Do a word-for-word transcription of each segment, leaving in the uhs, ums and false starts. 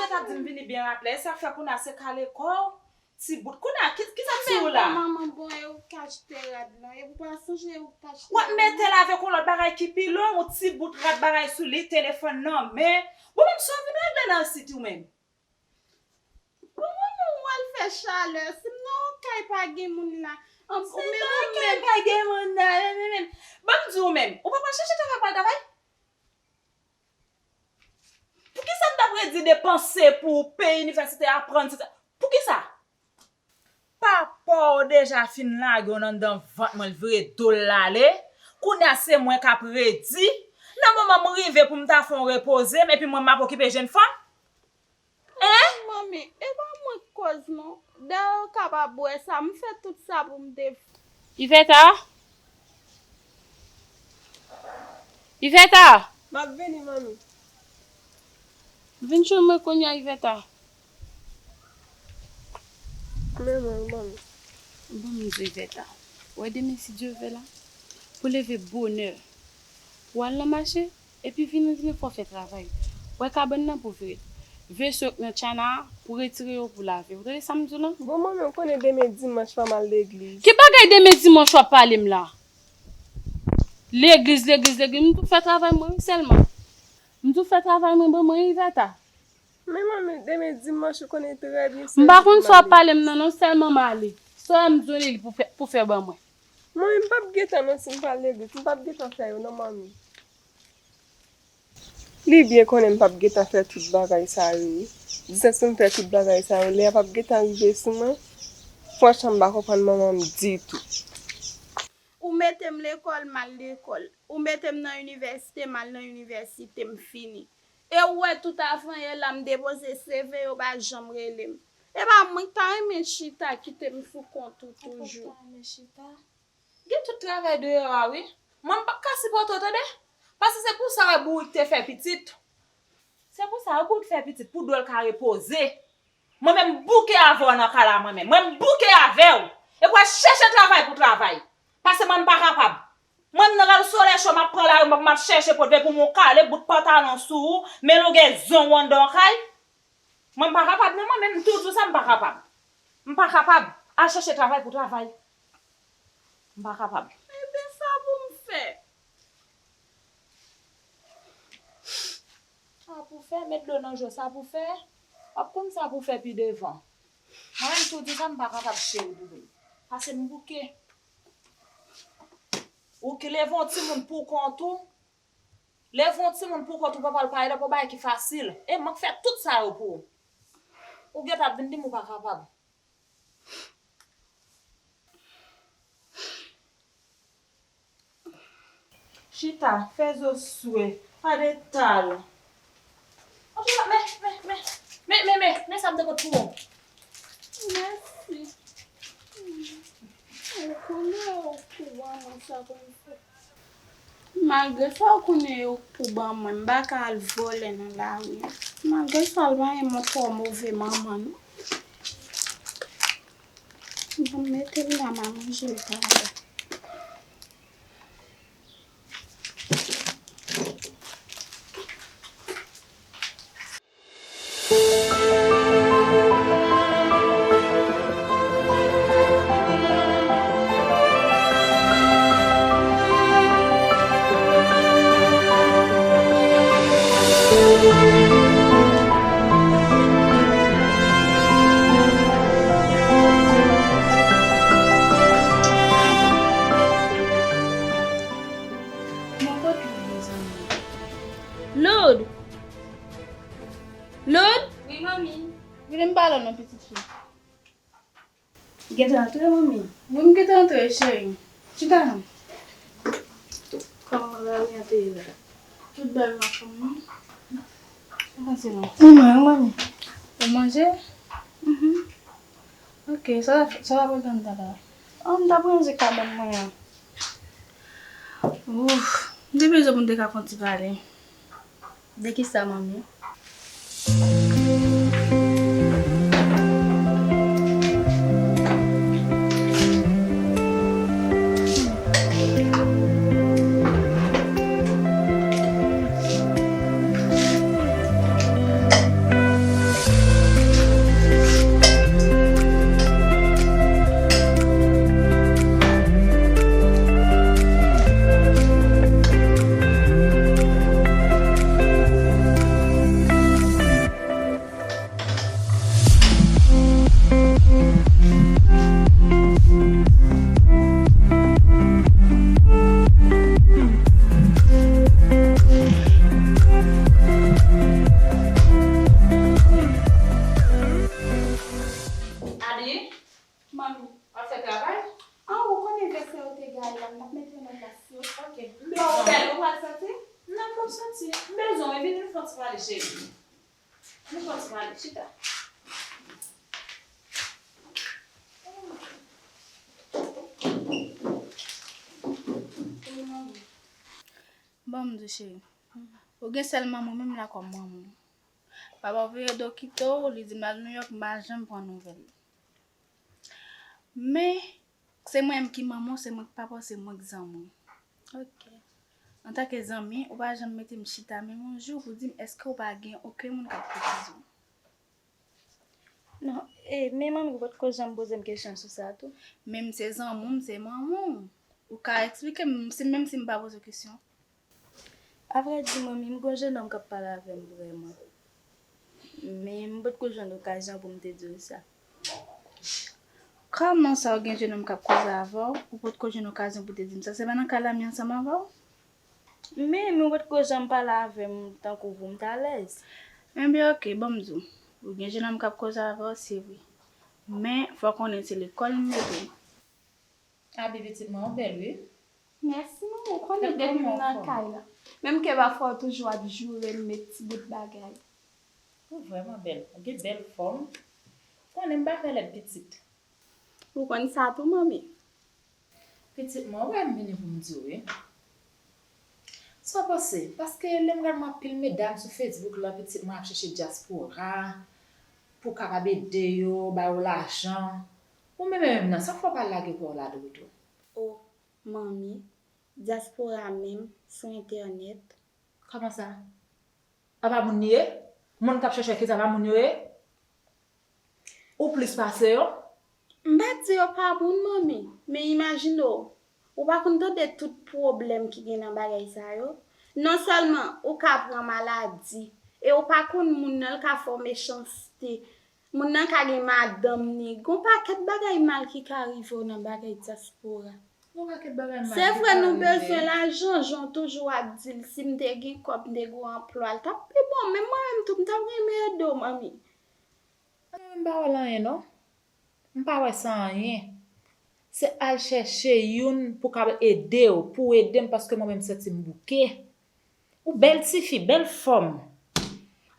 T ap di m vini byen raple, e sa k fè kounye a se kale kò w, ti bout. Kounye a, ki, ki sa k sou ou la? Manman, bon, e ou k achte rad lan. E ou pa sonje ou k achte rad lan? W ap mete l avèk yon lòt bagay ki pi long, yon ti bout rad bagay sou li, telefòn nan men. Bon, menm sa w vin regle nan siti w menm. Bon, manman, ou al fè chalè. Si m nan yon kay pa gen moun la. An, ou menm, ou menm. Si nan yon kay pa gen moun la, men, men, men. Ban m di w menm, ou pa pral chèche travay pou al travay? Poukisa m t ap redi depanse pou w peye inivèsite, aprann, se sa? Poukisa? Papa w deja fin lage w nan anndan vant mwen, l vire do l l ale. Kounye a se mwen k ap redi. Nan moman m rive pou m ta fè w repoze m, epi mwen m ap okipe jenn fanm? Hein? Manmi, e pa mwen k kòz non. Dayè w kapab wè sa, m fè tout sa pou m te. Iveta? Iveta! M ap vini, manmi. Vin jwenn mwen kounye a, Iveta. Men mwen, manmi. Bon, m di w, Iveta. Wè demen, si Dye vle la, pou leve bonè, pou al nan mache, epi vini, vini fò fè travay. Wè kabann nan pou vire. Veso k nan tchana a, pou retire yo, pou lave. Ou tande sa m di w lan? Bon, manmi, ou konnen demen dimanch fò m al legliz. Ki bagay demen dimanch w ap pale m la? Legliz, legliz, legliz. M tou fè travay mwen wi sèlman. M tou fè travay mwen ban mwen wi, Iveta. Men manmi, demen dimanch ou konnen trè byen se jou m pa konn sa w ap pale m nan non, sèlman m ale. Sa w m di w li pou fè, pou fè ban mwen. Manmi, m p ap gentan non si m pa al legliz. M p ap gentan fè yo non, manmi. Li byen konnen m p ap gentan fè tout bagay sa yo wi. Disans pou m fè tout bagay sa yo, lè a p ap gentan rive sou mwen. Franchman, m pa konprann manman m ditou. Ou mete m lekòl, m al lekòl. Ou mete m nan inivèsite, m al nan inivèsite, m fini. E ou wè tout avanyè la, m depoze C V, yo pa janm rele m. E pa mwen k ta renmen chita, kite m sou kont ou toujou. Gen tout travay deyò a wi. Mwen m p ap ka sipòte w tande. Paske se pou sa wè bourik te fè pitit. Se pou sa wè bourik fè pitit pou do l ka repoze. Mwen menm m bouke avè w nan kay la mwen menm. Mwen m bouke avè w. E pou w al chèche travay pou travay. Paske mwen m pa kapab. Mwen m nan ral solèy cho m ap pran lari m ap chèche pot vè pou m yon kale bout pantalon sou ou, men longè zong ou anndan yon kay. Mwen m pa kapab non mwen menm, m tou di w sa m pa kapab. M pa kapab. Al chèche travay pou travay. M pa kapab. Ebyen sa pou m fè. Sa pou fè, met dlo nan je w, sa pou fè. W ap konn sa pou fè pi devan. Mwen menm tou di sa m pa kapab cheri pou vin. Pase m bouke. Ou ki leve yon timoun pou kont ou. Leve yon timoun pou kont ou, papa l pa la pou bagay ki fasil. E mwen k fè tout sa yo pou ou. Ou gentan ap vin di m ou pa kapab. Chita, fè zo swe, pa detal. Antouka, men, men, men, men, men, men, men sa m te pot pou ou. Mèsi. Ou konnen ou pou ban mwen sa pou m fè. Malgre sa, ou konnen ou pou ban mwen, m pa ka al vòlè nan lari a. Malgre sa, l pa yon twò move manman, non. Bon, mete l la, m a manje l talè. Mwen kot Loud, mezanmi? Loud! Loud! Wi, manmi. Vini m pale w non, pitit fi. Gentan antre, manmi? Wi, m gentan antre, cheri. Chita non. Kòman lari a te ye la? Tout bèl nan fanm nan. Avanse non. Mwen, manmi. Ou manje? Mhm. Ok, sa w ap, sa w ap regle anndan la? Oh, m t ap ranje kabann mwen an. Ouf, m te bezwen pou m te ka fè yon ti pale. De kisa, manmi? Chita. Bon, m di cheri, ou gen sèl manman w menm la kòm manman w. Papa w vire do kite w, li di m l al Nouyòk, m pa janm pran nouvèl li. Men, se mwen menm ki manman w, se mwen ki papa w, se mwen ki zanmi w. Ok. Antanke zanmi, ou pa janm mete m chita menm yon jou pou di m èske ou pa gen okenn moun k ap koutize w. Non, e, men manmi ou potko janm poze m kesyon sou sa tou. Men m se zanmi w, m se manman w. Ou ka eksplike m, si, menm si m pa poze w kesyon. Avrèdi, manmi, m gon jennonm k ap pale avè m vrèman. Men m potko jwenn okazyon pou m te di w sa. Kòman sa, ou gen jennonm k ap koze avè w, ou potko jwenn okazyon pou te di m sa? Se pa nan kay la m ye ansanm avè w? Men, men ou potko janm pale avè m tankou pou m t alèz. Enben, ok, ban m di w. Ou gen jennonm k ap koze avè w, se vre. Men, fò w konnen se lekòl m mete w. Abi, pitit mwen, ou bèl, wi. Mèsi, manman. Ou konnen depi m nan kay la. Menm ke pafwa w toujou ap joure m met ti bout bagay. Ou vrèman bèl. Ou gen bèl fòm. Konnen m pa fè lèd pitit. Ou konn sa tou, manmi. Pitit mwen, ou wè m vini pou m di w, wi. Sa w panse? Paske lè m gad mwen anpil medam sou Facebook la, pitit mwen ap chèche dyaspora pou kapab ede yo, ba yo lajan. Ou menm menm nan, sa k fè w pa lage kò w la dwat ou? O, manmi, dyaspora menm sou entènèt. Kòman sa? A pa moun li ye? Moun k ap chèche ki sa pa moun yo ye? Ou plis pase yo? M pa di yo pa moun, manmi, men imajine w, ou pa konn tande tout pwoblèm ki gen nan bagay sa yo. Non sèlman ou ka pran maladi, e ou pa konn moun nan l ka fè w mechanste. Moun nan ka gen madanm ni. Gon pakèt bagay mal ki ka rive w nan bagay dyaspora. Gon pakèt bagay mal ki ka rive. Se vre nou bezwen lajan, jan w toujou ap di l, si m te gen kòb, m te gen yon anplwa, l t ap pi bon. Men mwen menm tou, m t ap renmen ede w, manmi. Mwen menm m pa wè l anyen non. M pa wè sa anyen. Se al chèche youn pou ka ede w, pou w ede m, paske mwen menm m santi m bouke. Ou bèl tifi, bèl fòm.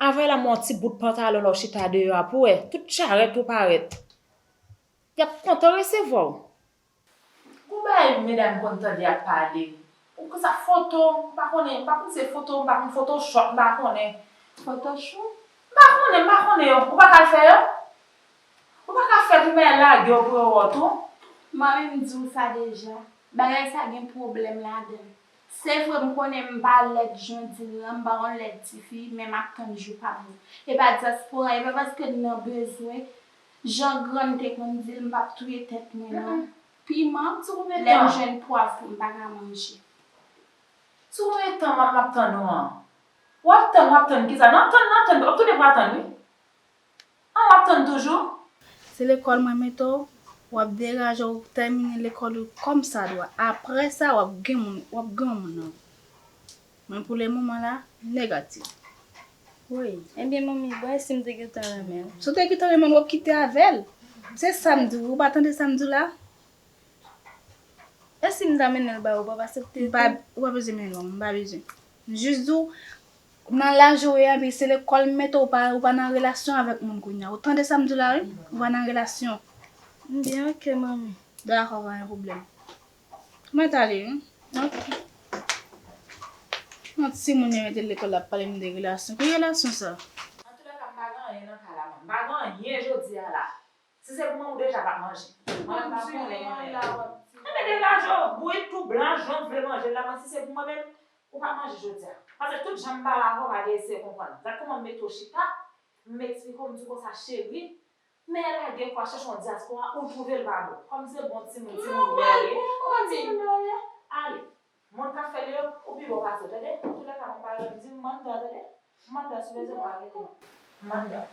Avè la m wè yon ti bout pantalon la w chita deyò a pou wè, tout charèt ou parèt. Y ap kontan resevwa w. Gon bagay medam konn tande y ap pale. Ou konn sa foto, m pa konnen, m pa konn se foto, m pa konn Photoshop, m pa konnen. Photoshop? M pa konnen, m pa konnen yo. Ou pa ka fè yo? Ou pa ka fè pou men lage yo pou yo wè w tou? Manmi m di w sa deja. Bagay sa gen pwoblèm ladan l. Se vre m konnen m pa lèd jan w di l lan, m pa yon lèd tifi, men m ap tann jou pa m nan. E pa dyaspora, e pa paske n nan bezwen, jan grann te konn di l, m p ap touye tèt mwen nan piman, lè m jwenn pwav pou m pa ka manje. Sou konbyen tan m ap, m ap tann ou an? W ap tann, w ap tann kisa? Nan tann, nan tann, w ap tounen pou w tann wi. An w ap tann toujou? Se lekòl mwen mete w, w ap deraje w, ou tèmine lekòl ou kòmsadwa. Apre sa, w ap gen moun, w ap gen yon moun nan. Men pou le moman la, negatif. Wi, ebyen manmi, bon, e si m te gentan renmen l? Si w te gentan renmen l, w ap kite avè l. Se sa m di w, ou pa tande sa m di w la? E si m ta mennen l ba ou, w ap aksepte tou? M pa, ou pa bezwen mennen l ba m, m pa bezwen. M jis di w, nan laj ou ye a, epi se lekòl m mete w, ou pa, ou pa nan relasyon avèk moun kounye a. Ou tande sa m di w la, wi? Ou pa nan relasyon. Ebyen, ok, manmi. Dakò, pa gen pwoblèm. Mwen t ale, wi. Ok. Yon timoun yo mete l lekòl, l ap pale m de relasyon. Ki relasyon sa? Antoulèka, m pa gen anyen nan kay la, manmi. M pa gen anyen jodi a la. Si se pou mwen, ou deja p ap manje. Mwen menm m pa konnen mwen menm. Enben degaje w, bouyi tou blan jan w vle manje l la, mwen si se pou mwen menm, ou p ap manje jodi a. Paske tout jan m pale avè w, pa gen eseye konprann. Gad kòman m mete w chita, m eksplike w, m di w konsa, cheri, men lage kò a chèche yon dyaspora, ou twouve l pa bon. Kòm se bon timoun, timoun mè w ye, ou pa timoun mè w ye. Ale. Moun k ap fè li yo, ou pi bon pase w, tande? Antoulèka, mwen pa renmen di m manda, tande? Manda, si w bezwen mwen, rele m. Manda.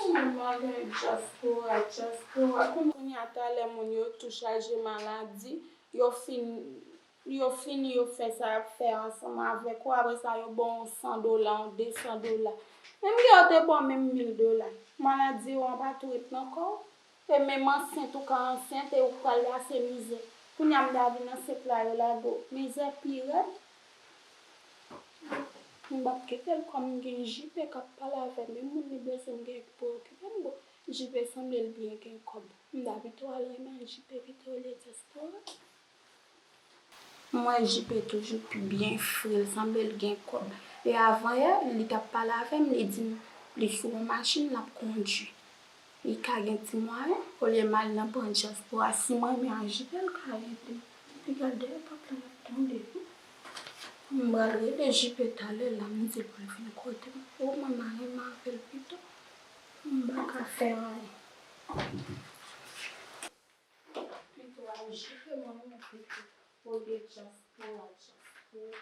Mwen bagay dyaspora, dyaspora. Kounye a talè moun yo tou chaje maladi, yo fin, yo fini, yo fè sa y ap fè ansanm avèk ou, apre sa yo ba w yon san dola, yon de san dola. Menm ke yo te ba w menm mil dola. Maladi yo an pa tou ret nan kò w. E menm ansent ou ka ansent e ou pral pase mizè. Kounye a m ta vin ansent la yo lage w. Mizè pi rèd. M p ap kite l kòm m gen J P k ap pale avè m, e moun li bezwen m gen pou okipe m, bon, J P sanble l byen gen kòb. M ta pito al renmen J P pito olye dyaspora. M wè J P toujou pi byen fre, l sanble l gen kòb. E avan yè, li t ap pale avè m, li di m li sou yon machin l ap kondui. Li ka gen ti mwayen, olye m al nan bank dyaspora, si m renmen a J P, l ka ede m. Epi gade dèyè pòt la, m ap tande wi. M pral rele J P talè la, m di l pou l vin kote m. O, mwen m a renmen avè l pito. M pa ka fè anyen. Pito a J P mwen renmen pito. Olye dyaspora, dyaspora.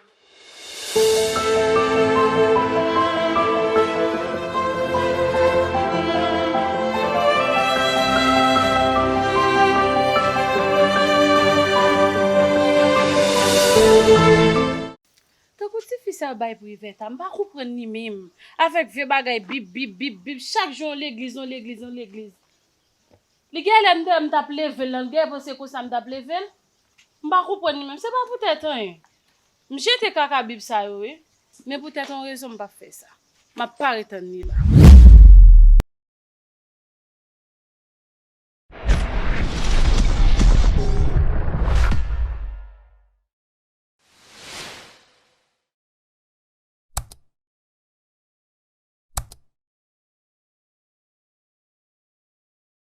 Tankou tifi sa bay Privert a, m pa konprann li menm. Avèk vye bagay bib, bib, bib, bib, chak jou yon legliz, yon legliz, yon legliz. Li genlè m t, m t ap leve l, li genlè panse konsa m t ap leve l. M pa konprann li menm. Se pa poutèt anyen. M jete kaka bib sa yo, wi. Men poutèt yon rezon m p ap fè sa. M ap pa ret ann li la.